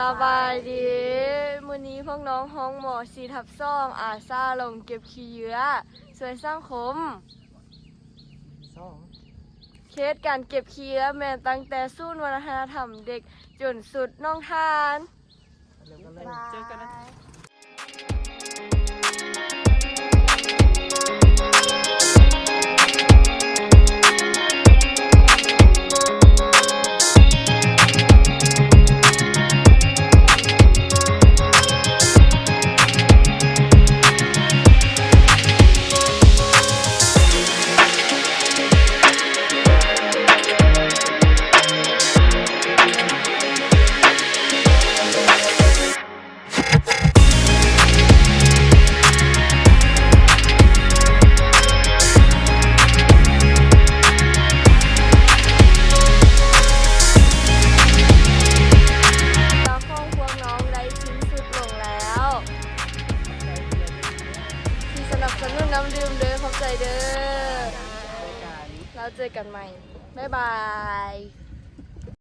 ສະບາຍດີ ມື້ນີ້ພວກນ້ອງຮອງໝໍສີ່ທັບສອງ ອາສາລົງເກັບຂີ້ເຫຍື້ອ ຊ່ວຍສັງຄົມ. ສອງ ເຂດການເກັບຂີ້ເຫຍື້ອແມ່ນຕັ້ງແຕ່ສູນວັດທະນະທຳເດັກຈົນສຸດໜອງທານ. ເຈີກັນນະ. ເວລາຂອງພວກນ້ອງໄດ້ສິ້ນສຸດລົງແລ້ວ ທີ່ສະໜັບສະໜູນນ້ຳດື່ມເດີ ຂອບໃຈເດີ ແລ້ວເຈີກັນໃໝ່ ບາຍບາຍ.